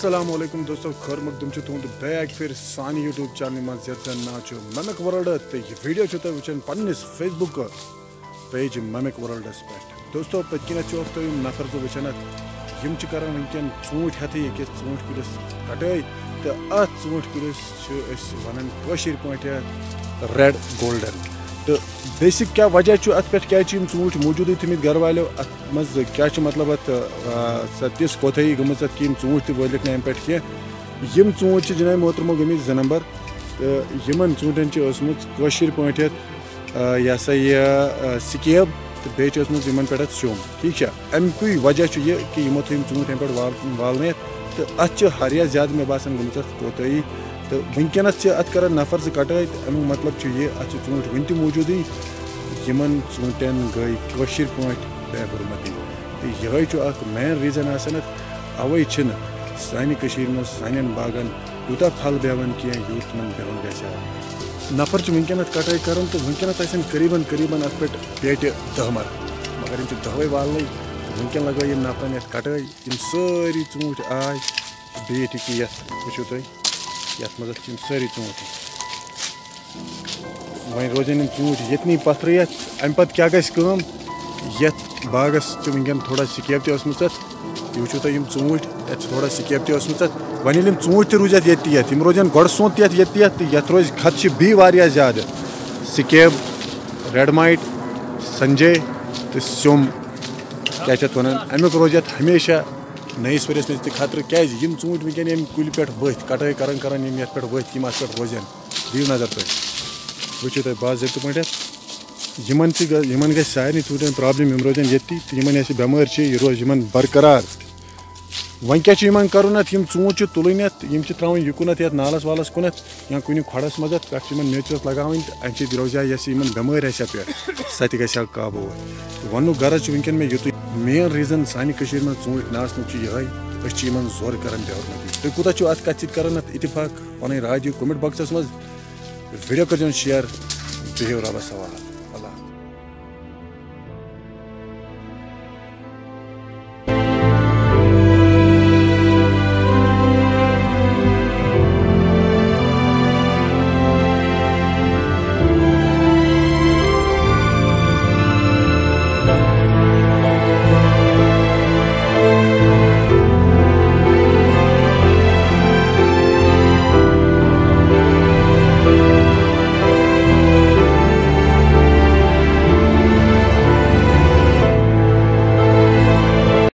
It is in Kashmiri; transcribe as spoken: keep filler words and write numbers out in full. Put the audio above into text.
السلام علیکم دوستو، خٲر مقدم چھُ تُہُنٛد بیک پھِر سانہِ YouTube چینلہِ منٛز یَتھ زَن ناو چھُ ممک ورلڈ، تہٕ یہِ ویٖڈیو چھُو تُہۍ وٕچھان پنٛنِس Facebook پیج ممک ورلڈس پٮ۪ٹھ۔ دوستو، پٔتۍ کِنٮ۪تھ چھِو اَکھ تُہۍ یِم نفر زٕ وٕچھان اَتھ، یِم چھِ کران وٕنکٮ۪ن ژوٗنٛٹھۍ ہٮ۪تھٕے أکِس ژوٗنٛٹھۍ کُلِس کٹٲے، تہٕ اَتھ ژوٗنٛٹھۍ کُلِس چھِ أسۍ وَنان کٲشِر پٲٹھۍ ریڈ گولڈن۔ تہٕ بیسک کیٛاہ وجہ چھُ اَتھ پٮ۪ٹھ، کیٛازِ چھِ یِم ژوٗنٛٹھۍ موٗجوٗدٕے تھٲمٕتۍ گرٕ والیو اَتھ منٛز، کیٛاہ چھِ مطلب اَتھ، آ، سۄ تِژھ کوتاہی گٔمٕژ اَتھ کہِ یِم ژوٗنٛٹھۍ تہِ وٲلِکھ نہٕ اَمہِ پٮ۪ٹھ کینٛہہ۔ یِم ژوٗنٛٹھۍ چھِ جناب محترمو گٔمٕتۍ زٕ نمبر، تہٕ یِمن ژوٗنٛٹھٮ۪ن چھِ ٲسمٕژ کٲشِر پٲٹھۍ یَتھ، آ، یہِ ہسا یہِ، آ، سِکیب، تہٕ بیٚیہِ چھِ ٲسمٕژ یِمن پٮ۪ٹھ اَتھ سیوٚم۔ ٹھیٖک چھا؟ اَمہِ کُے وجہ چھُ یہِ کہِ یِمو تھٲو یِم ژوٗنٛٹھۍ اَمہِ پٮ۪ٹھ وال-، والنٲیِتھ، تہٕ اَتھ چھِ واریاہ زیادٕ، مےٚ باسان، گٔمٕژ اَتھ کوتٲہی۔ تہٕ وٕنکیٚنَس چھِ اَتھ کران نفر زٕ کٹٲے، تہٕ اَمیُک مطلب چھُ یہِ، اَتھ چھِ ژوٗنٛٹھۍ وٕنہِ تہِ موٗجوٗدٕے۔ یِمن ژوٗنٛٹھٮ۪ن گٔے کٲشِر پٲٹھۍ بے حرمتی۔ تہٕ یِہوٚے چھُ اَکھ مین ریٖزن آسان اَتھ۔ اَوَے چھِنہٕ سانہِ کٔشیٖرِ منٛز سانٮ۪ن باغن یوٗتاہ پھل بیٚہوان کینٛہہ، یوٗت تِمن بیٚہوان گژھِ ہا۔ نفر چھِ وٕنکیٚنَس کٹٲے کران، تہٕ وٕنکیٚنَس آسن قریٖباً، قریٖباً اَتھ پٮ۪ٹھ پیٹہِ دَہ مَرٕ، مگر یِم چھِ دَہوَے والنٕے۔ وٕنکیٚن لگٲے یِم نفرن یَتھ کٹٲے، یِم سٲری ژوٗنٛٹھۍ آے بیٚیہِ ییٚتہِ کہِ یَتھ وٕچھِو تُہۍ، یَتھ منٛز یِم سٲری ژوٗنٛٹھۍ۔ وۄنۍ روزن یِم ژوٗنٛٹھۍ ییٚتنٕے پتھرٕے اَتھ۔ اَمہِ پتہٕ کیٛاہ گژھِ کٲم؟ یَتھ باغس چھِ وٕنکیٚن تھوڑا سِکیب تہِ ٲسمٕژ اَتھ۔ یہِ وٕچھِو تُہۍ یِم ژوٗنٛٹھۍ، اَتھ چھِ تھوڑا سِکیب تہِ ٲسمٕژ اَتھ۔ وۄنۍ ییٚلہِ یِم ژوٗنٛٹھۍ تہِ روٗزۍ اَتھ ییٚتہِ، یَتھ، یِم روزن گۄڈٕ سونٛتھ تہِ اَتھ ییٚتہِ، یَتھ، تہٕ یَتھ روزِ خدشہِ بیٚیہِ واریاہ زیادٕ۔ سِکیب، ریڈ مایٹ، سنجے تہٕ سیوٚم، کیٛاہ چھِ اَتھ وَنان، اَمیُک روزِ اَتھ ہمیشہ نٔیِس ؤریَس منٛز تہِ خطرٕ، کیٛازِ یِم ژوٗنٛٹھۍ وٕنکیٚن ییٚمہِ کُلہِ پٮ۪ٹھ ؤتھۍ، کٹٲے کران کران یِم یَتھ پٮ۪ٹھ ؤتھۍ، یِم اَتھ پٮ۪ٹھ روزن۔ دِیِو نظر تُہۍ، وٕچھِو تُہۍ باضٲبطہٕ پٲٹھۍ۔ یِمن تہِ گژھِ، یِمن گژھِ سارنٕے ژوٗنٛٹھٮ۪ن پرابلم، یِم روزن ییٚتی تہٕ یِمن آسہِ بٮ۪مٲرۍ چھِ، یہِ روزِ یِمن برقرار۔ وۄنۍ کیٛاہ چھُ یِمن کرُن اَتھ؟ یِم ژوٗنٛٹھۍ چھِ تُلٕنۍ اَتھ، یِم چھِ ترٛاوٕنۍ یُکُن اَتھ، یَتھ نالَس والَس کُنَتھ یا کُنہِ کھۄڈَس منٛز اَتھ، پٮ۪ٹھ چھِ یِمن میٚژ ویٚژ لگاوٕنۍ تہٕ اَمہِ سۭتۍ روزِ ہا یۄس یِمن بٮ۪مٲرۍ آسہِ ہا پٮ۪ٹھ، سۄ تہِ گژھِ ہا قابوٗ۔ وَننُک غرض چھُ وٕنکیٚن مےٚ یُتُے، مین ریٖزن سانہِ کٔشیٖرِ منٛز ژوٗنٛٹھۍ نہ آسنُک چھُ یِہوٚے، أسۍ چھِ یِمن زورٕ کران بے حرمتی۔ تُہۍ کوٗتاہ چھِو اَتھ کَتھِ سۭتۍ کران؟ اَتھ اتفاق پَنٕنۍ راے دِیِو comment boxس منٛز، ویٖڈیو کٔرۍزیون share، بِہِو رۄبَس حوالہٕ۔